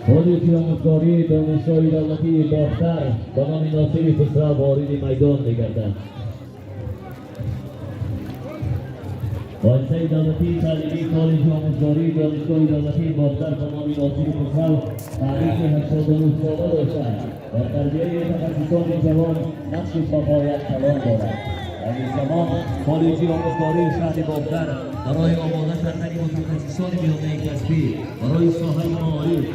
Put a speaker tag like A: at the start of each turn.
A: Коллеҷи омӯзгории Донишгоҳи давлатии Бохтар ба номи Носири Хусрав вориди майдон мегардад. Муассисаи давлатии таълимии Коллеҷи омӯзгории Донишгоҳи давлатии Бохтар ба номи Носири Хусрав таърихи 89 сола дошта, дар тарбияи мутахассисони ҷавон нақши баҳоят калон дорад. Айни замон Коллеҷи омӯзгории шаҳри Бохтар барои омода кардани мутахассисони миёнаи касбӣ барои соҳаи маориф.